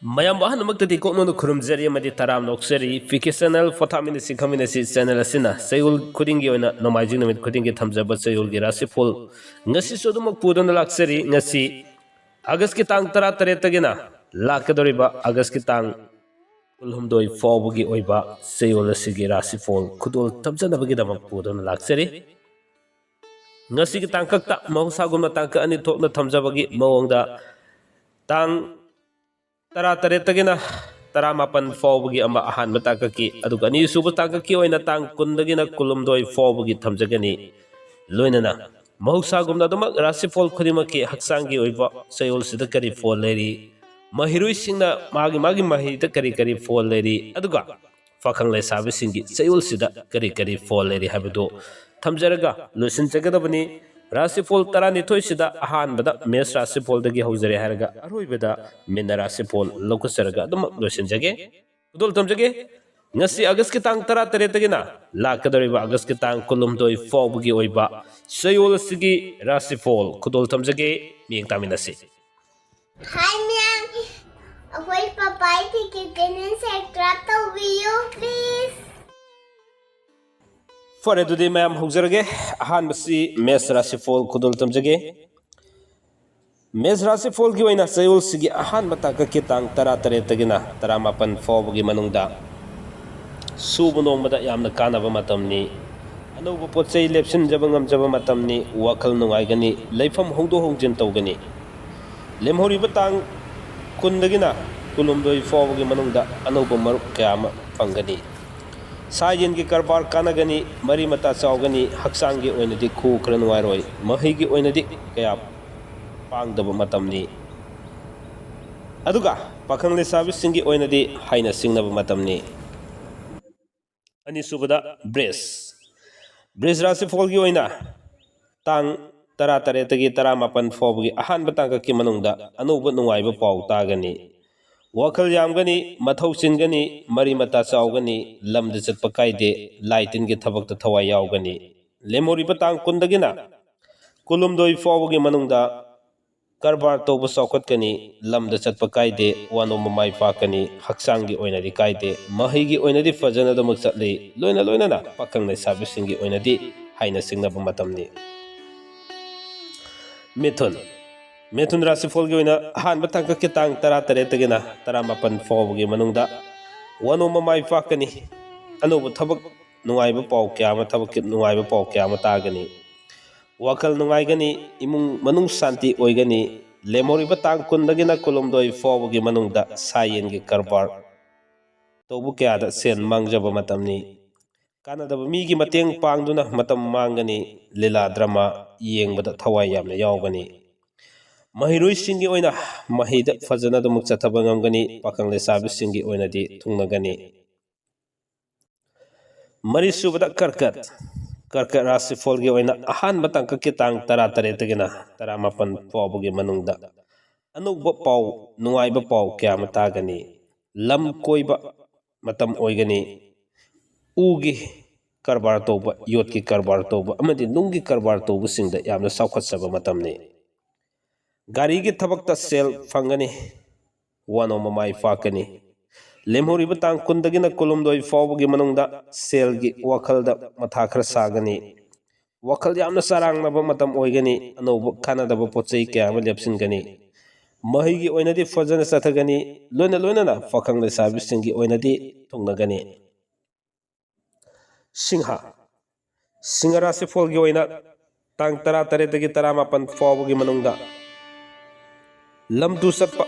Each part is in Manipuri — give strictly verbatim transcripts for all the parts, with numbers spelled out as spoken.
ꯃꯌꯥꯝꯕꯨ ꯑꯍꯥꯟꯕꯃꯛꯇꯗꯤ ꯀꯣꯛꯅꯣꯟꯅ ꯈꯨꯔꯨꯝꯖꯔꯤ ꯑꯃꯗꯤ ꯇꯔꯥꯝꯅ ꯑꯣꯛꯆꯔꯤ꯫ ꯄꯤ ꯀꯦ ꯆꯦꯅꯦꯜ ꯄꯣꯊꯥꯃꯤꯟꯅꯁꯤ ꯈꯪꯃꯤꯟꯅꯁꯤ ꯆꯦꯅꯦꯜ ꯑꯁꯤꯅ ꯆꯌꯣꯜ ꯈꯨꯗꯤꯡꯒꯤ ꯑꯣꯏꯅ ꯅꯣꯡꯃꯥꯏꯖꯤꯡ ꯅꯨꯃꯤꯠ ꯈꯨꯗꯤꯡꯒꯤ ꯊꯝꯖꯕ ꯆꯌꯣꯜꯒꯤ ꯔꯥꯁꯤꯐꯣꯜ ꯉꯁꯤꯁꯨ ꯑꯗꯨꯃꯛ ꯄꯨꯗꯨꯅ ꯂꯥꯛꯆꯔꯤ꯫ ꯉꯁꯤ ꯑꯥꯒꯁꯀꯤ ꯇꯥꯡ ꯇꯔꯥ ꯇꯔꯦꯠꯇꯒꯤꯅ ꯂꯥꯛꯀꯗꯧꯔꯤꯕ ꯑꯥꯒꯁꯀꯤ ꯇꯥꯡ ꯀꯨꯟꯍꯨꯝꯗꯣꯏ ꯐꯥꯎꯕꯒꯤ ꯑꯣꯏꯕ ꯆꯌꯣꯜ ꯑꯁꯤꯒꯤ ꯔꯥꯁꯤꯐꯣꯜ ꯈꯨꯗꯣꯜ ꯇꯝꯖꯅꯕꯒꯤꯗꯃꯛ ꯄꯨꯗꯨꯅ ꯂꯥꯛꯆꯔꯤ꯫ ꯉꯁꯤꯒꯤ ꯇꯥꯡꯀꯛꯇ ꯃꯍꯧꯁꯥꯒꯨꯝꯅ ꯇꯥꯡꯀꯛ ꯑꯅꯤ ꯊꯣꯛꯅ ꯊꯝꯖꯕꯒꯤ ꯃꯑꯣꯡꯗ ꯇꯥꯡ ꯇꯔꯥ ꯇꯔꯦꯠꯇꯒꯤꯅ ꯇꯔꯥ ꯃꯥꯄꯟ ꯐꯥꯎꯕꯒꯤ ꯑꯃ ꯑꯍꯥꯟꯕ ꯇꯥꯡꯀꯛꯀꯤ, ꯑꯗꯨꯒ ꯑꯅꯤꯁꯨꯕ ꯇꯥꯡꯀꯛꯀꯤ ꯑꯣꯏꯅ ꯇꯥꯡ ꯀꯨꯟꯗꯒꯤꯅ ꯀꯨꯟꯍꯨꯝꯗꯣꯏ ꯐꯥꯎꯕꯒꯤ ꯊꯝꯖꯒꯅꯤ꯫ ꯂꯣꯏꯅꯅ ꯃꯍꯧꯁꯥꯒꯨꯝꯅ ꯑꯗꯨꯃꯛ ꯔꯥꯁꯤꯐꯣꯜ ꯈꯨꯗꯤꯡꯃꯛꯀꯤ ꯍꯛꯆꯥꯡꯒꯤ ꯑꯣꯏꯕ ꯆꯌꯣꯜꯁꯤꯗ ꯀꯔꯤ ꯐꯣꯜ ꯂꯩꯔꯤ, ꯃꯍꯩꯔꯣꯏꯁꯤꯡꯅ ꯃꯥꯒꯤ ꯃꯥꯒꯤ ꯃꯍꯩꯗ ꯀꯔꯤ ꯀꯔꯤ ꯐꯣꯜ ꯂꯩꯔꯤ, ꯑꯗꯨꯒ ꯄꯥꯈꯪ ꯂꯩꯁꯥꯕꯤꯁꯤꯡꯒꯤ ꯆꯌꯣꯜꯁꯤꯗ ꯀꯔꯤ ꯀꯔꯤ ꯐꯣꯜ ꯂꯩꯔꯤ ꯍꯥꯏꯕꯗꯨ ꯊꯝꯖꯔꯒ ꯂꯣꯏꯁꯤꯟꯖꯒꯗꯕꯅꯤ꯫ ꯔꯥꯁꯤꯐꯣꯜ ꯇꯔꯥꯅꯤꯊꯣꯏꯁꯤꯗ ꯑꯍꯥꯟꯕꯗ ꯃꯦꯁ ꯔꯥꯁꯤꯐꯣꯜꯗꯒꯤ ꯍꯧꯖꯔꯦ ꯍꯥꯏꯔꯒ ꯑꯔꯣꯏꯕꯗ ꯃꯤꯅ ꯔꯥꯁꯤꯐꯣꯜ ꯂꯧꯈꯠꯆꯔꯒ ꯑꯗꯨꯃꯛ ꯂꯣꯏꯁꯤꯟꯖꯒꯦ꯫ ꯈꯨꯗꯣꯜ ꯇꯝꯖꯒꯦ꯫ ꯉꯁꯤ ꯑꯥꯒꯁꯀꯤ ꯇꯥꯡ ꯇꯔꯥ ꯇꯔꯦꯠꯇꯒꯤꯅ ꯂꯥꯛꯀꯗꯧꯔꯤꯕ ꯑꯥꯒꯁꯀꯤ ꯇꯥꯡ ꯀꯨꯟꯍꯨꯝꯗꯣꯏ ꯐꯥꯎꯕꯒꯤ ꯑꯣꯏꯕ ꯆꯌꯣꯜ ꯑꯁꯤꯒꯤ ꯔꯥꯁꯤꯐꯣꯜ ꯈꯨꯗꯣꯜ ꯇꯝꯖꯒꯦ꯫ ꯃꯤꯠꯌꯦꯡ ꯇꯥꯃꯤꯟꯅꯁꯤ꯫ ꯍꯥꯏ ꯃꯌꯥꯝ, ꯑꯩꯈꯣꯏ ꯄꯄꯥꯏ ꯇꯤꯀꯦꯠ ꯀꯦꯅꯦꯟ ꯁꯕꯁꯀ꯭ꯔꯥꯏꯕ ꯇꯧꯕꯤꯌꯨ ꯄ꯭ꯂꯤꯖ꯫ ꯐꯔꯦ, ꯑꯗꯨꯗꯤ ꯃꯌꯥꯝ ꯍꯧꯖꯔꯒꯦ꯫ ꯑꯍꯥꯟꯕꯁꯤ ꯃꯦꯁ ꯔꯥꯁꯤꯐꯣꯜ ꯈꯨꯗꯣꯜ ꯇꯝꯖꯒꯦ꯫ ꯃꯦꯁ ꯔꯥꯁꯤꯐꯣꯜꯒꯤ ꯑꯣꯏꯅ ꯆꯌꯣꯜꯁꯤꯒꯤ ꯑꯍꯥꯟꯕ ꯇꯥꯡꯀꯛꯀꯤ ꯇꯥꯡ ꯇꯔꯥ ꯇꯔꯦꯠꯇꯒꯤꯅ ꯇꯔꯥ ꯃꯥꯄꯟ ꯐꯥꯎꯕꯒꯤ ꯃꯅꯨꯡꯗ ꯁꯨꯕ ꯅꯣꯝꯕꯗ ꯌꯥꯝꯅ ꯀꯥꯟꯅꯕ ꯃꯇꯝꯅꯤ꯫ ꯑꯅꯧꯕ ꯄꯣꯠ ꯆꯩ ꯂꯦꯞꯁꯤꯟꯖꯕ ꯉꯝꯖꯕ ꯃꯇꯝꯅꯤ꯫ ꯋꯥꯈꯜ ꯅꯨꯡꯉꯥꯏꯒꯅꯤ꯫ ꯂꯩꯐꯝ ꯍꯣꯡꯗꯣꯛ ꯍꯣꯡꯖꯤꯟ ꯇꯧꯒꯅꯤ꯫ ꯂꯦꯝꯍꯧꯔꯤꯕ ꯇꯥꯡ ꯀꯨꯟꯗꯒꯤꯅ ꯀꯨꯟꯍꯨꯝꯗꯣꯏ ꯐꯥꯎꯕꯒꯤ ꯃꯅꯨꯡꯗ ꯑꯅꯧꯕ ꯃꯔꯨꯞ ꯀꯌꯥ ꯑꯃ ꯐꯪꯒꯅꯤ꯫ ꯁꯥ ꯌꯦꯟꯒꯤ ꯀꯔꯕꯥꯔ ꯀꯥꯟꯅꯒꯅꯤ꯫ ꯃꯔꯤ ꯃꯇꯥ ꯆꯥꯎꯒꯅꯤ꯫ ꯍꯛꯆꯥꯡꯒꯤ ꯑꯣꯏꯅꯗꯤ ꯈꯨꯎ ꯈꯔ ꯅꯨꯡꯉꯥꯏꯔꯣꯏ꯫ ꯃꯍꯩꯒꯤ ꯑꯣꯏꯅꯗꯤ ꯀꯌꯥ ꯄꯥꯡꯗꯕ ꯃꯇꯝꯅꯤ꯫ ꯑꯗꯨꯒ ꯄꯥꯈꯪ ꯂꯩꯁꯥꯕꯤꯁꯤꯡꯒꯤ ꯑꯣꯏꯅꯗꯤ ꯍꯥꯏꯅ ꯁꯤꯡꯅꯕ ꯃꯇꯝꯅꯤ꯫ ꯑꯅꯤꯁꯨꯕꯗ ꯕ꯭ꯔꯤꯖ꯫ ꯕ꯭ꯔꯤꯖ ꯔꯥꯁꯤꯐꯣꯜꯒꯤ ꯑꯣꯏꯅ ꯇꯥꯡ ꯇꯔꯥ ꯇꯔꯦꯠꯇꯒꯤ ꯇꯔꯥ ꯃꯥꯄꯟ ꯐꯥꯎꯕꯒꯤ ꯑꯍꯥꯟꯕ ꯇꯥꯡꯀꯛꯀꯤ ꯃꯅꯨꯡꯗ ꯑꯅꯧꯕ ꯅꯨꯡꯉꯥꯏꯕ ꯄꯥꯎ ꯇꯥꯒꯅꯤ꯫ ꯋꯥꯈꯜ ꯌꯥꯝꯒꯅꯤ, ꯃꯊꯧ ꯆꯤꯟꯒꯅꯤ, ꯃꯔꯤ ꯃꯇꯥ ꯆꯥꯎꯒꯅꯤ, ꯂꯝꯗ ꯆꯠꯄ ꯀꯥꯏꯗꯦ, ꯂꯥꯏ ꯇꯤꯟꯒꯤ ꯊꯕꯛꯇ ꯊꯋꯥꯏ ꯌꯥꯎꯒꯅꯤ꯫ ꯂꯦꯝꯍꯧꯔꯤꯕ ꯇꯥꯡ ꯀꯨꯟꯗꯒꯤꯅ ꯀꯨꯟꯍꯨꯝꯗꯣꯏ ꯐꯥꯎꯕꯒꯤ ꯃꯅꯨꯡꯗ ꯀꯔꯕꯥꯔ ꯇꯧꯕ ꯆꯥꯎꯈꯠꯀꯅꯤ, ꯂꯝꯗ ꯆꯠꯄ ꯀꯥꯏꯗꯦ, ꯋꯥꯅꯣꯝꯕ ꯃꯥꯏ ꯄꯥꯛꯀꯅꯤ, ꯍꯛꯆꯥꯡꯒꯤ ꯑꯣꯏꯅꯗꯤ ꯀꯥꯏꯗꯦ, ꯃꯍꯩꯒꯤ ꯑꯣꯏꯅꯗꯤ ꯐꯖꯅ ꯑꯗꯨꯃꯛ ꯆꯠꯂꯤ, ꯂꯣꯏꯅ ꯂꯣꯏꯅꯅ ꯄꯥꯈꯪ ꯂꯩꯁꯥꯕꯤꯁꯤꯡꯒꯤ ꯑꯣꯏꯅꯗꯤ ꯍꯥꯏꯅ ꯁꯤꯡꯅꯕ ꯃꯇꯝꯅꯤ꯫ ꯃꯤꯊꯨꯟ, ꯃꯤꯊꯨꯟ ꯔꯥꯁꯤꯐꯣꯜꯒꯤ ꯑꯣꯏꯅ ꯑꯍꯥꯟꯕ ꯇꯥꯡꯀꯛꯀꯤ ꯇꯥꯡ ꯇꯔꯥꯇꯔꯦꯠꯇꯒꯤꯅ ꯇꯔꯥꯃꯥꯄꯟ ꯐꯥꯎꯕꯒꯤ ꯃꯅꯨꯡꯗ ꯋꯥꯅꯣꯝꯕ ꯃꯥꯏ ꯄꯥꯛꯀꯅꯤ꯫ ꯑꯅꯧꯕ ꯊꯕꯛ ꯅꯨꯡꯉꯥꯏꯕ ꯄꯥꯎ ꯀꯌꯥ ꯑꯃ, ꯊꯕꯛꯀꯤ ꯅꯨꯡꯉꯥꯏꯕ ꯄꯥꯎ ꯀꯌꯥ ꯑꯃ ꯇꯥꯒꯅꯤ꯫ ꯋꯥꯈꯜ ꯅꯨꯡꯉꯥꯏꯒꯅꯤ, ꯏꯃꯨꯡ ꯃꯅꯨꯡ ꯁꯥꯟꯇꯤ ꯑꯣꯏꯒꯅꯤ꯫ ꯂꯦꯝꯍꯧꯔꯤꯕ ꯇꯥꯡ ꯀꯨꯟꯗꯒꯤꯅ ꯀꯨꯟꯍꯨꯝꯗꯣꯏ ꯐꯥꯎꯕꯒꯤ ꯃꯅꯨꯡꯗ ꯁꯥ ꯌꯦꯟꯒꯤ ꯀꯔꯕꯥꯔ ꯇꯧꯕ ꯀꯌꯥꯗ ꯁꯦꯟ ꯃꯥꯡꯖꯕ ꯃꯇꯝꯅꯤ꯫ ꯀꯥꯟꯅꯗꯕ ꯃꯤꯒꯤ ꯃꯇꯦꯡ ꯄꯥꯡꯗꯨꯅ ꯃꯇꯝ ꯃꯥꯡꯒꯅꯤ꯫ ꯂꯤꯂꯥ ꯗ꯭ꯔꯃꯥ ꯌꯦꯡꯕꯗ ꯊꯋꯥꯏ ꯌꯥꯝꯅ ꯌꯥꯎꯒꯅꯤ꯫ ꯃꯍꯩꯔꯣꯏꯁꯤꯡꯒꯤ ꯑꯣꯏꯅ ꯃꯍꯩꯗ ꯐꯖꯅ ꯑꯗꯨꯃꯛ ꯆꯠꯊꯕ ꯉꯝꯒꯅꯤ꯫ ꯄꯥꯈꯪ ꯂꯩꯁꯥꯕꯤꯁꯤꯡꯒꯤ ꯑꯣꯏꯅꯗꯤ ꯊꯨꯡꯅꯒꯅꯤ꯫ ꯃꯔꯤꯁꯨꯕꯗ ꯀꯔꯀꯠ꯫ ꯀꯔꯀꯠ ꯔꯥꯁꯤꯐꯣꯜꯒꯤ ꯑꯣꯏꯅ ꯑꯍꯥꯟꯕ ꯇꯥꯡꯀꯛꯀꯤ ꯇꯥꯡ ꯇꯔꯥꯇꯔꯦꯠꯇꯒꯤꯅ ꯇꯔꯥꯃꯥꯄꯟ ꯐꯥꯎꯕꯒꯤ ꯃꯅꯨꯡꯗ ꯑꯅꯧꯕ ꯄꯥꯎ, ꯅꯨꯡꯉꯥꯏꯕ ꯄꯥꯎ ꯀꯌꯥ ꯑꯃ ꯇꯥꯒꯅꯤ꯫ ꯂꯝ ꯀꯣꯏꯕ ꯃꯇꯝ ꯑꯣꯏꯒꯅꯤ꯫ ꯎꯒꯤ ꯀꯔꯕꯥꯔ ꯇꯧꯕ, ꯌꯣꯠꯀꯤ ꯀꯔꯕꯥꯔ ꯇꯧꯕ ꯑꯃꯗꯤ ꯅꯨꯡꯒꯤ ꯀꯔꯕꯥꯔ ꯇꯧꯕꯁꯤꯡꯗ ꯌꯥꯝꯅ ꯆꯥꯎꯈꯠꯆꯕ ꯃꯇꯝꯅꯤ꯫ ꯒꯥꯔꯤꯒꯤ ꯊꯕꯛꯇ ꯁꯦꯜ ꯐꯪꯒꯅꯤ꯫ ꯋꯥꯅꯣꯝꯕ ꯃꯥꯏ ꯄꯥꯛꯀꯅꯤ꯫ ꯂꯦꯝꯍꯧꯔꯤꯕ ꯇꯥꯡ ꯀꯨꯟꯗꯒꯤꯅ ꯀꯨꯟꯍꯨꯝꯗꯣꯏ ꯐꯥꯎꯕꯒꯤ ꯃꯅꯨꯡꯗ ꯁꯦꯜꯒꯤ ꯋꯥꯈꯜꯗ ꯃꯊꯥ ꯈꯔ ꯁꯥꯒꯅꯤ꯫ ꯋꯥꯈꯜ ꯌꯥꯝꯅ ꯆꯔꯥꯡꯅꯕ ꯃꯇꯝ ꯑꯣꯏꯒꯅꯤ꯫ ꯑꯅꯧꯕ ꯀꯥꯟꯅꯗꯕ ꯄꯣꯠ ꯆꯩ ꯀꯌꯥ ꯑꯃ ꯂꯦꯞꯁꯤꯟꯒꯅꯤ꯫ ꯃꯍꯩꯒꯤ ꯑꯣꯏꯅꯗꯤ ꯐꯖꯅ ꯆꯠꯊꯒꯅꯤ꯫ ꯂꯣꯏꯅ ꯂꯣꯏꯅꯅ ꯄꯥꯈꯪ ꯂꯩꯁꯥꯕꯤꯁꯤꯡꯒꯤ ꯑꯣꯏꯅꯗꯤ ꯊꯨꯡꯅꯒꯅꯤ꯫ ꯁꯤꯡꯍ꯫ ꯁꯤꯡꯍ ꯔꯥꯁꯤꯐꯣꯜꯒꯤ ꯑꯣꯏꯅ ꯇꯥꯡ ꯇꯔꯥꯇꯔꯦꯠꯇꯒꯤ ꯇꯔꯥꯃꯥꯄꯟ ꯐꯥꯎꯕꯒꯤ ꯃꯅꯨꯡꯗ ꯂꯝ ꯇꯨ ꯆꯠꯄ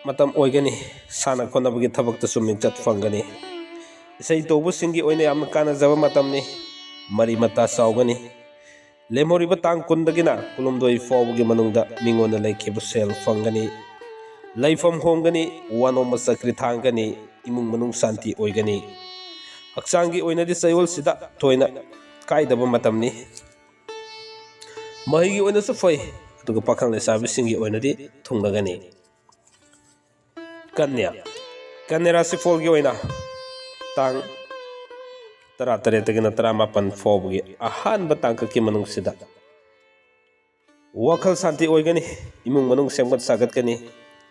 ꯃꯇꯝ ꯑꯣꯏꯒꯅꯤ꯫ ꯁꯥꯟꯅ ꯈꯣꯠꯅꯕꯒꯤ ꯊꯕꯛꯇꯁꯨ ꯃꯤꯡꯆꯠ ꯐꯪꯒꯅꯤ꯫ ꯏꯁꯩ ꯇꯧꯕꯁꯤꯡꯒꯤ ꯑꯣꯏꯅ ꯌꯥꯝꯅ ꯀꯥꯟꯅꯖꯕ ꯃꯇꯝꯅꯤ꯫ ꯃꯔꯤ ꯃꯇꯥ ꯆꯥꯎꯒꯅꯤ꯫ ꯂꯦꯝꯍꯧꯔꯤꯕ ꯇꯥꯡ ꯀꯨꯟꯗꯒꯤꯅ ꯀꯨꯟꯍꯨꯝꯗꯣꯏ ꯐꯥꯎꯕꯒꯤ ꯃꯅꯨꯡꯗ ꯃꯤꯉꯣꯟꯗ ꯂꯩꯈꯤꯕ ꯁꯦꯜ ꯐꯪꯒꯅꯤ꯫ ꯂꯩꯐꯝ ꯍꯣꯡꯒꯅꯤ꯫ ꯋꯥꯅꯣꯝꯕ ꯆꯀ꯭ꯔꯤ ꯊꯥꯡꯒꯅꯤ꯫ ꯏꯃꯨꯡ ꯃꯅꯨꯡ ꯁꯥꯟꯇꯤ ꯑꯣꯏꯒꯅꯤ꯫ ꯍꯛꯆꯥꯡꯒꯤ ꯑꯣꯏꯅꯗꯤ ꯆꯌꯣꯜꯁꯤꯗ ꯊꯣꯏꯅ ꯀꯥꯏꯗꯕ ꯃꯇꯝꯅꯤ꯫ ꯃꯍꯩꯒꯤ ꯑꯣꯏꯅꯁꯨ ꯐꯩ, ꯑꯗꯨꯒ ꯄꯥꯈꯪ ꯂꯩꯁꯥꯕꯤꯁꯤꯡꯒꯤ ꯑꯣꯏꯅꯗꯤ ꯊꯨꯡꯅꯒꯅꯤ꯫ ꯀꯟꯌꯥ꯫ ꯀꯟꯌꯥ ꯔꯥꯁꯤꯐꯣꯜꯒꯤ ꯑꯣꯏꯅ ꯇꯥꯡ ꯇꯔꯥꯇꯔꯦꯠꯇꯒꯤꯅ ꯇꯔꯥꯃꯥꯄꯟ ꯐꯥꯎꯕꯒꯤ ꯑꯍꯥꯟꯕ ꯇꯥꯡꯀꯛꯀꯤ ꯃꯅꯨꯡꯁꯤꯗ ꯋꯥꯈꯜ ꯁꯥꯟꯇꯤ ꯑꯣꯏꯒꯅꯤ, ꯏꯃꯨꯡ ꯃꯅꯨꯡ ꯁꯦꯝꯒꯠ ꯁꯥꯒꯠꯀꯅꯤ,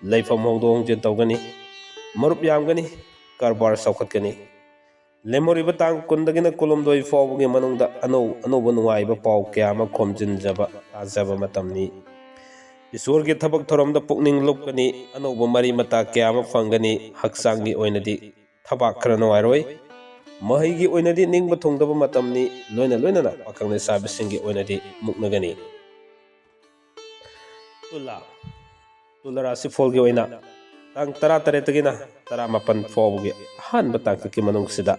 ꯂꯩꯐꯝ ꯍꯣꯡꯗꯣꯛ ꯍꯣꯡꯖꯤꯟ ꯇꯧꯒꯅꯤ, ꯃꯔꯨꯞ ꯌꯥꯝꯒꯅꯤ, ꯀꯔꯕꯥꯔ ꯆꯥꯎꯈꯠꯀꯅꯤ꯫ ꯂꯦꯝꯍꯧꯔꯤꯕ ꯇꯥꯡ ꯀꯨꯟꯗꯒꯤꯅ ꯀꯨꯟꯍꯨꯝꯗꯣꯏ ꯐꯥꯎꯕꯒꯤ ꯃꯅꯨꯡꯗ ꯑꯅꯧ ꯑꯅꯧꯕ ꯅꯨꯡꯉꯥꯏꯕ ꯄꯥꯎ ꯀꯌꯥ ꯑꯃ ꯈꯣꯝꯖꯤꯟꯖꯕ ꯇꯥꯖꯕ ꯃꯇꯝꯅꯤ꯫ ꯏꯁꯣꯔꯒꯤ ꯊꯕꯛ ꯊꯧꯔꯝꯗ ꯄꯨꯛꯅꯤꯡ ꯂꯨꯞꯀꯅꯤ, ꯑꯅꯧꯕ ꯃꯔꯤ ꯃꯇꯥ ꯀꯌꯥ ꯑꯃ ꯐꯪꯒꯅꯤ꯫ ꯍꯛꯆꯥꯡꯒꯤ ꯑꯣꯏꯅꯗꯤ ꯊꯕꯥꯛ ꯈꯔ ꯅꯨꯡꯉꯥꯏꯔꯣꯏ꯫ ꯃꯍꯩꯒꯤ ꯑꯣꯏꯅꯗꯤ ꯅꯤꯡꯕ ꯊꯨꯡꯗꯕ ꯃꯇꯝꯅꯤ, ꯂꯣꯏꯅ ꯂꯣꯏꯅꯅ ꯄꯥꯈꯪ ꯂꯩꯁꯥꯕꯤꯁꯤꯡꯒꯤ ꯑꯣꯏꯅꯗꯤ ꯃꯨꯛꯅꯒꯅꯤ꯫ ꯇꯨꯂꯥ꯫ ꯇꯨꯂꯥ ꯔꯥꯁꯤꯐꯣꯜꯒꯤ ꯑꯣꯏꯅ ꯇꯥꯡ ꯇꯔꯥꯇꯔꯦꯠꯇꯒꯤꯅ ꯇꯔꯥꯃꯥꯄꯟ ꯐꯥꯎꯕꯒꯤ ꯑꯍꯥꯟꯕ ꯇꯥꯡꯀꯛꯀꯤ ꯃꯅꯨꯡꯁꯤꯗ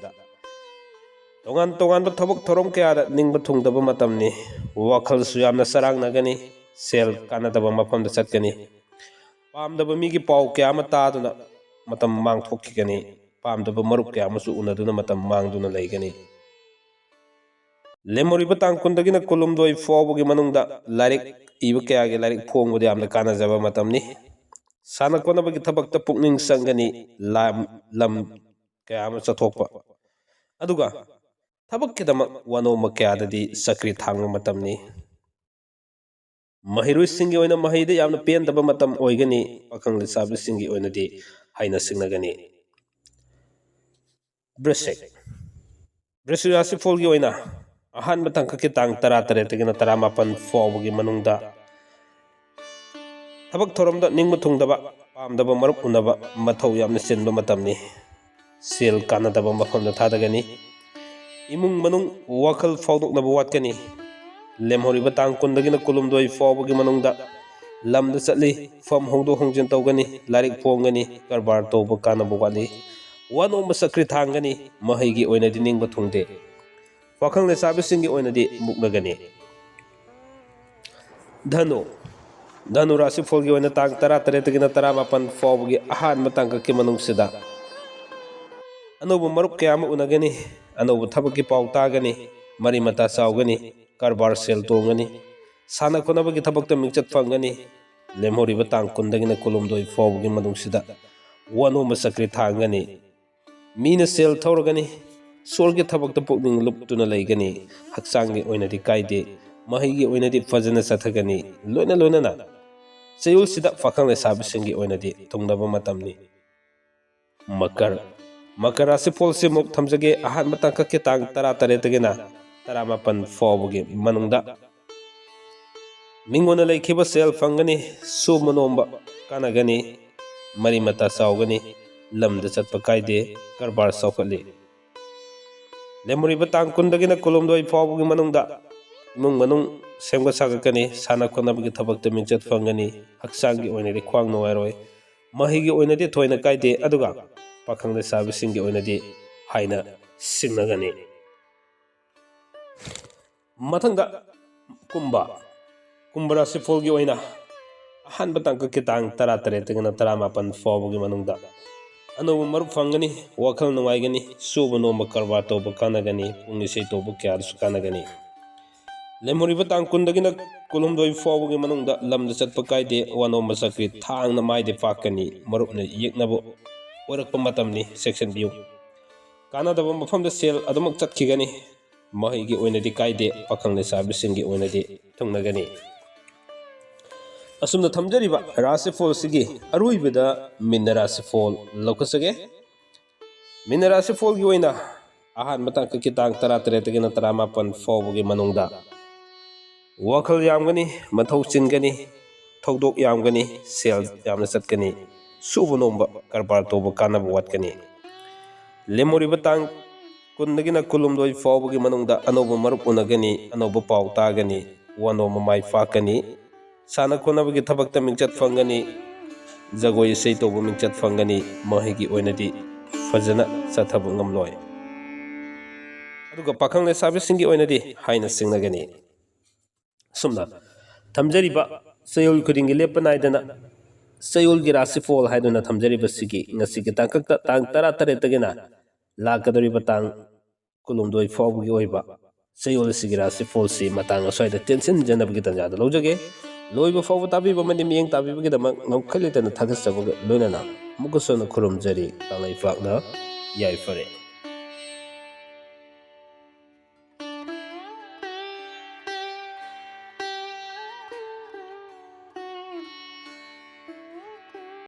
ꯇꯣꯉꯥꯟ ꯇꯣꯉꯥꯟꯕ ꯊꯕꯛ ꯊꯧꯔꯝ ꯀꯌꯥꯗ ꯅꯤꯡꯕ ꯊꯨꯡꯗꯕ ꯃꯇꯝꯅꯤ꯫ ꯋꯥꯈꯜꯁꯨ ꯌꯥꯝꯅ ꯆꯔꯥꯡꯅꯒꯅꯤ꯫ ꯁꯦꯜ ꯀꯥꯟꯅꯗꯕ ꯃꯐꯝꯗ ꯆꯠꯀꯅꯤ꯫ ꯄꯥꯝꯗꯕ ꯃꯤꯒꯤ ꯄꯥꯎ ꯀꯌꯥ ꯑꯃ ꯇꯥꯗꯨꯅ ꯃꯇꯝ ꯃꯥꯡꯊꯣꯛꯈꯤꯒꯅꯤ꯫ ꯄꯥꯝꯗꯕ ꯃꯔꯨꯞ ꯀꯌꯥ ꯑꯃꯁꯨ ꯎꯅꯗꯨꯅ ꯃꯇꯝ ꯃꯥꯡꯗꯨꯅ ꯂꯩꯒꯅꯤ꯫ ꯂꯦꯝꯍꯧꯔꯤꯕ ꯇꯥꯡ ꯀꯨꯟꯗꯒꯤꯅ ꯀꯨꯟꯍꯨꯝꯗꯣꯏ ꯐꯥꯎꯕꯒꯤ ꯃꯅꯨꯡꯗ ꯂꯥꯏꯔꯤꯛ ꯏꯕ ꯀꯌꯥꯒꯤ ꯂꯥꯏꯔꯤꯛ ꯐꯣꯡꯕꯗ ꯌꯥꯝꯅ ꯀꯥꯟꯅꯖꯕ ꯃꯇꯝꯅꯤ꯫ ꯁꯥꯟꯅ ꯈꯣꯠꯅꯕꯒꯤ ꯊꯕꯛꯇ ꯄꯨꯛꯅꯤꯡ ꯆꯪꯒꯅꯤ꯫ ꯂꯝ, ꯂꯝ ꯀꯌꯥ ꯑꯃ ꯆꯠꯊꯣꯛꯄ, ꯑꯗꯨꯒ ꯊꯕꯛꯀꯤꯗꯃꯛ ꯋꯥꯅꯣꯝꯕ ꯀꯌꯥꯗꯗꯤ ꯆꯀ꯭ꯔꯤ ꯊꯥꯡꯕ ꯃꯇꯝꯅꯤ꯫ ꯃꯍꯩꯔꯣꯏꯁꯤꯡꯒꯤ ꯑꯣꯏꯅ ꯃꯍꯩꯗ ꯌꯥꯝꯅ ꯄꯦꯟꯗꯕ ꯃꯇꯝ ꯑꯣꯏꯒꯅꯤ꯫ ꯄꯥꯈꯪ ꯂꯩꯁꯥꯕꯤꯁꯤꯡꯒꯤ ꯑꯣꯏꯅꯗꯤ ꯍꯥꯏꯅ ꯁꯤꯡꯅꯒꯅꯤ꯫ ꯕ꯭ꯔꯤꯁꯤꯛ꯫ ꯕ꯭ꯔꯤꯁꯤꯛ ꯔꯥꯁꯤꯐꯣꯜꯒꯤ ꯑꯣꯏꯅ ꯑꯍꯥꯟꯕ ꯇꯥꯡꯀꯛꯀꯤ ꯇꯥꯡ ꯇꯔꯥꯇꯔꯦꯠꯇꯒꯤꯅ ꯇꯔꯥꯃꯥꯄꯟ ꯐꯥꯎꯕꯒꯤ ꯃꯅꯨꯡꯗ ꯊꯕꯛ ꯊꯧꯔꯝꯗ ꯅꯤꯡꯕ ꯊꯨꯡꯗꯕ, ꯄꯥꯝꯗꯕ ꯃꯔꯨꯞ ꯎꯅꯕ, ꯃꯊꯧ ꯌꯥꯝꯅ ꯆꯤꯟꯕ ꯃꯇꯝꯅꯤ꯫ ꯁꯦꯜ ꯀꯥꯟꯅꯗꯕ ꯃꯐꯝꯗ ꯊꯥꯗꯒꯅꯤ꯫ ꯏꯃꯨꯡ ꯃꯅꯨꯡ ꯋꯥꯈꯜ ꯐꯥꯎꯗꯣꯛꯅꯕ ꯋꯥꯠꯀꯅꯤ꯫ ꯂꯦꯝꯍꯧꯔꯤꯕ ꯇꯥꯡ ꯀꯨꯟꯗꯒꯤꯅ ꯀꯨꯟꯍꯨꯝꯗꯣꯏ ꯐꯥꯎꯕꯒꯤ ꯃꯅꯨꯡꯗ ꯂꯝꯗ ꯆꯠꯂꯤ, ꯐꯝ ꯍꯣꯡꯗꯣꯛ ꯍꯣꯡꯖꯤꯟ ꯇꯧꯒꯅꯤ, ꯂꯥꯏꯔꯤꯛ ꯐꯣꯡꯒꯅꯤ, ꯀꯔꯕꯥꯔ ꯇꯧꯕ ꯀꯥꯟꯅꯕ ꯋꯥꯠꯂꯤ, ꯋꯥꯅꯣꯝꯕ ꯆꯀ꯭ꯔꯤ ꯊꯥꯡꯒꯅꯤ, ꯃꯍꯩꯒꯤ ꯑꯣꯏꯅꯗꯤ ꯅꯤꯡꯕ ꯊꯨꯡꯗꯦ꯫ ꯄꯥꯈꯪ ꯂꯩꯁꯥꯕꯤꯁꯤꯡꯒꯤ ꯑꯣꯏꯅꯗꯤ ꯃꯨꯛꯅꯒꯅꯤ꯫ ꯙꯅꯨ꯫ ꯙꯅꯨ ꯔꯥꯁꯤꯐꯣꯜꯒꯤ ꯑꯣꯏꯅ ꯇꯥꯡ ꯇꯔꯥꯇꯔꯦꯠꯇꯒꯤꯅ ꯇꯔꯥꯃꯥꯄꯟ ꯐꯥꯎꯕꯒꯤ ꯑꯍꯥꯟꯕ ꯇꯥꯡꯀꯛꯀꯤ ꯃꯅꯨꯡꯁꯤꯗ ꯑꯅꯧꯕ ꯃꯔꯨꯞ ꯀꯌꯥ ꯑꯃ ꯎꯅꯒꯅꯤ, ꯑꯅꯧꯕ ꯊꯕꯛꯀꯤ ꯄꯥꯎ ꯇꯥꯒꯅꯤ, ꯃꯔꯤ ꯃꯇꯥ ꯆꯥꯎꯒꯅꯤ, ꯀꯔꯕꯥꯔ ꯁꯦꯜ ꯇꯣꯡꯒꯅꯤ, ꯁꯥꯟꯅ ꯈꯣꯠꯅꯕꯒꯤ ꯊꯕꯛꯇ ꯃꯤꯡꯆꯠ ꯐꯪꯒꯅꯤ꯫ ꯂꯦꯝꯍꯧꯔꯤꯕ ꯇꯥꯡ ꯀꯨꯟꯗꯒꯤꯅ ꯀꯨꯟꯍꯨꯝꯗꯣꯏ ꯐꯥꯎꯕꯒꯤ ꯃꯅꯨꯡꯁꯤꯗ ꯋꯥꯅꯣꯝꯕ ꯆꯀ꯭ꯔꯤ ꯊꯥꯡꯒꯅꯤ꯫ ꯃꯤꯅ ꯁꯦꯜ ꯊꯧꯔꯒꯅꯤ꯫ ꯁꯣꯔꯒꯤ ꯊꯕꯛꯇ ꯄꯨꯛꯅꯤꯡ ꯂꯨꯞꯇꯨꯅ ꯂꯩꯒꯅꯤ꯫ ꯍꯛꯆꯥꯡꯒꯤ ꯑꯣꯏꯅꯗꯤ ꯀꯥꯏꯗꯦ꯫ ꯃꯍꯩꯒꯤ ꯑꯣꯏꯅꯗꯤ ꯐꯖꯅ ꯆꯠꯊꯒꯅꯤ꯫ ꯂꯣꯏꯅ ꯂꯣꯏꯅꯅ ꯆꯌꯣꯜꯁꯤꯗ ꯄꯥꯈꯪ ꯂꯩꯁꯥꯕꯤꯁꯤꯡꯒꯤ ꯑꯣꯏꯅꯗꯤ ꯊꯨꯡꯅꯕ ꯃꯇꯝꯅꯤ꯫ ꯃꯀꯔ, ꯃꯀꯔ ꯔꯥꯁꯤꯐꯣꯜꯁꯤ ꯑꯃꯨꯛ ꯊꯝꯖꯒꯦ꯫ ꯑꯍꯥꯟꯕ ꯇꯥꯡꯀꯛꯀꯤ ꯇꯥꯡ ꯇꯔꯥ ꯇꯔꯦꯠꯇꯒꯤꯅ ꯇꯔꯥ ꯃꯥꯄꯟ ꯐꯥꯎꯕꯒꯤ ꯃꯅꯨꯡꯗ ꯃꯤꯉꯣꯟꯗ ꯂꯩꯈꯤꯕ ꯁꯦꯜ ꯐꯪꯒꯅꯤ, ꯁꯨꯕ ꯅꯣꯝꯕ ꯀꯥꯟꯅꯒꯅꯤ, ꯃꯔꯤ ꯃꯇꯥ ꯆꯥꯎꯒꯅꯤ, ꯂꯝꯗ ꯆꯠꯄ ꯀꯥꯏꯗꯦ, ꯀꯔꯕꯥꯔ ꯆꯥꯎꯈꯠꯂꯤ꯫ ꯂꯦꯝꯍꯧꯔꯤꯕ ꯇꯥꯡ ꯀꯨꯟꯗꯒꯤꯅ ꯀꯨꯟꯍꯨꯝꯗꯣꯏ ꯐꯥꯎꯕꯒꯤ ꯃꯅꯨꯡꯗ ꯏꯃꯨꯡ ꯃꯅꯨꯡ ꯁꯦꯝꯒꯠ ꯁꯥꯒꯠꯀꯅꯤ, ꯁꯥꯟꯅ ꯈꯣꯠꯅꯕꯒꯤ ꯊꯕꯛꯇ ꯃꯤꯡꯆꯠ ꯐꯪꯒꯅꯤ, ꯍꯛꯆꯥꯡꯒꯤ ꯑꯣꯏꯅꯗꯤ ꯈ꯭ꯋꯥꯡ ꯅꯨꯡꯉꯥꯏꯔꯣꯏ, ꯃꯍꯩꯒꯤ ꯑꯣꯏꯅꯗꯤ ꯊꯣꯏꯅ ꯀꯥꯏꯗꯦ, ꯑꯗꯨꯒ ꯄꯥꯈꯪ ꯂꯩꯁꯥꯕꯤꯁꯤꯡꯒꯤ ꯑꯣꯏꯅꯗꯤ ꯍꯥꯏꯅ ꯁꯤꯡꯅꯒꯅꯤ꯫ ꯃꯊꯪꯗ ꯀꯨꯝꯚ, ꯀꯨꯝꯚ ꯔꯥꯁꯤꯐꯣꯜꯒꯤ ꯑꯣꯏꯅ ꯑꯍꯥꯟꯕ ꯇꯥꯡꯀꯛꯀꯤ ꯇꯥꯡ ꯇꯔꯥ ꯇꯔꯦꯠꯇꯒꯤꯅ ꯇꯔꯥ ꯃꯥꯄꯟ ꯐꯥꯎꯕꯒꯤ ꯃꯅꯨꯡꯗ ꯑꯅꯧꯕ ꯃꯔꯨꯞ ꯐꯪꯒꯅꯤ, ꯋꯥꯈꯜ ꯅꯨꯡꯉꯥꯏꯒꯅꯤ, ꯁꯨꯕ ꯅꯣꯝꯕ ꯀꯔꯕꯥꯔ ꯇꯧꯕ ꯀꯥꯟꯅꯒꯅꯤ, ꯄꯨꯡ ꯏꯁꯩ ꯇꯧꯕ ꯀꯌꯥꯗꯁꯨ ꯀꯥꯟꯅꯒꯅꯤ꯫ ꯂꯦꯝꯍꯧꯔꯤꯕ ꯇꯥꯡ ꯀꯨꯟꯗꯒꯤꯅ ꯀꯨꯟꯍꯨꯝꯗꯣꯏ ꯐꯥꯎꯕꯒꯤ ꯃꯅꯨꯡꯗ ꯂꯝꯗ ꯆꯠꯄ ꯀꯥꯏꯗꯦ, ꯋꯥꯅꯣꯝꯕ ꯆꯀ꯭ꯔꯤ ꯊꯥꯡꯅ ꯃꯥꯏꯗ ꯄꯥꯛꯀꯅꯤ, ꯃꯔꯨꯞꯅ ꯌꯦꯛꯅꯕ ꯑꯣꯏꯔꯛꯄ ꯃꯇꯝꯅꯤ, ꯆꯦꯛꯁꯤꯟꯕꯤꯌꯨ꯫ ꯀꯥꯟꯅꯗꯕ ꯃꯐꯝꯗ ꯁꯦꯜ ꯑꯗꯨꯃꯛ ꯆꯠꯈꯤꯒꯅꯤ꯫ ꯃꯍꯩꯒꯤ ꯑꯣꯏꯅꯗꯤ ꯀꯥꯏꯗꯦ, ꯄꯥꯈꯪ ꯂꯩꯁꯥꯕꯤꯁꯤꯡꯒꯤ ꯑꯣꯏꯅꯗꯤ ꯊꯨꯡꯅꯒꯅꯤ꯫ ꯑꯁꯨꯝꯅ ꯊꯝꯖꯔꯤꯕ ꯔꯥꯁꯤꯐꯣꯜꯁꯤꯒꯤ ꯑꯔꯣꯏꯕꯗ ꯃꯤꯟꯅ ꯔꯥꯁꯤꯐꯣꯜ ꯂꯧꯈꯠꯆꯒꯦ꯫ ꯃꯤꯟꯅ ꯔꯥꯁꯤꯐꯣꯜꯒꯤ ꯑꯣꯏꯅ ꯑꯍꯥꯟꯕ ꯇꯥꯡꯀꯛꯀꯤ ꯇꯥꯡ ꯇꯔꯥ ꯇꯔꯦꯠꯇꯒꯤꯅ ꯇꯔꯥ ꯃꯥꯄꯟ ꯐꯥꯎꯕꯒꯤ ꯃꯅꯨꯡꯗ ꯋꯥꯈꯜ ꯌꯥꯝꯒꯅꯤ, ꯃꯊꯧ ꯆꯤꯟꯒꯅꯤ, ꯊꯧꯗꯣꯛ ꯌꯥꯝꯒꯅꯤ, ꯁꯦꯜ ꯌꯥꯝꯅ ꯆꯠꯀꯅꯤ, ꯁꯨꯕ ꯅꯣꯝꯕ ꯀꯔꯕꯥꯔ ꯇꯧꯕ ꯀꯥꯟꯅꯕ ꯋꯥꯠꯀꯅꯤ꯫ ꯂꯦꯝꯍꯧꯔꯤꯕ ꯇꯥꯡ ꯀꯨꯟꯗꯒꯤꯅ ꯀꯨꯟꯍꯨꯝꯗꯣꯏ ꯐꯥꯎꯕꯒꯤ ꯃꯅꯨꯡꯗ ꯑꯅꯧꯕ ꯃꯔꯨꯞ ꯎꯅꯒꯅꯤ, ꯑꯅꯧꯕ ꯄꯥꯎ ꯇꯥꯒꯅꯤ, ꯋꯥꯅꯣꯝꯕ ꯃꯥꯏ ꯄꯥꯛꯀꯅꯤ, ꯁꯥꯟꯅ ꯈꯣꯠꯅꯕꯒꯤ ꯊꯕꯛꯇ ꯃꯤꯡꯆꯠ ꯐꯪꯒꯅꯤ, ꯖꯒꯣꯏ ꯏꯁꯩ ꯇꯧꯕ ꯃꯤꯡꯆꯠ ꯐꯪꯒꯅꯤ, ꯃꯍꯩꯒꯤ ꯑꯣꯏꯅꯗꯤ ꯐꯖꯅ ꯆꯠꯊꯕ ꯉꯝꯂꯣꯏ꯫ ꯑꯗꯨꯒ ꯄꯥꯈꯪ ꯂꯩꯁꯥꯕꯤꯁꯤꯡꯒꯤ ꯑꯣꯏꯅꯗꯤ ꯍꯥꯏꯅ ꯁꯤꯡꯅꯒꯅꯤ꯫ ꯑꯁꯨꯝꯅ ꯊꯝꯖꯔꯤꯕ ꯆꯌꯣꯜ ꯈꯨꯗꯤꯡꯒꯤ ꯂꯦꯞꯄ ꯅꯥꯏꯗꯅ ꯆꯌꯣꯜꯒꯤ ꯔꯥꯁꯤꯐꯣꯜ ꯍꯥꯏꯗꯨꯅ ꯊꯝꯖꯔꯤꯕꯁꯤꯒꯤ ꯉꯁꯤꯒꯤ ꯇꯥꯡꯀꯛꯇ ꯇꯥꯡ ꯇꯔꯥ ꯇꯔꯦꯠꯇꯒꯤꯅ ꯂꯥꯛꯀꯗꯧꯔꯤꯕ ꯇꯥꯡ ꯀꯨꯟꯍꯨꯝꯗꯣꯏ ꯐꯥꯎꯕꯒꯤ ꯑꯣꯏꯕ ꯆꯌꯣꯜ ꯑꯁꯤꯒꯤ ꯔꯥꯁꯤꯐꯣꯜꯁꯤ ꯃꯇꯥꯡ ꯑꯁ꯭ꯋꯥꯏꯗ ꯇꯦꯟꯁꯤꯟꯖꯅꯕꯒꯤ ꯇꯥꯟꯖꯥꯗ ꯂꯧꯖꯒꯦ꯫ ꯂꯣꯏꯕ ꯐꯥꯎꯕ ꯇꯥꯕꯤꯕ ꯑꯃꯗꯤ ꯃꯤꯠꯌꯦꯡ ꯇꯥꯕꯤꯕꯒꯤꯗꯃꯛ ꯉꯝꯈꯩ ꯂꯩꯇꯅ ꯊꯥꯒꯠꯆꯕꯒ ꯂꯣꯏꯅꯅ ꯑꯃꯨꯛꯀꯁꯨ ꯍꯟꯅ ꯈꯨꯔꯨꯝꯖꯔꯤ꯫ ꯀꯪꯂꯩꯄꯥꯛꯅ ꯌꯥꯏꯐꯔꯦ꯫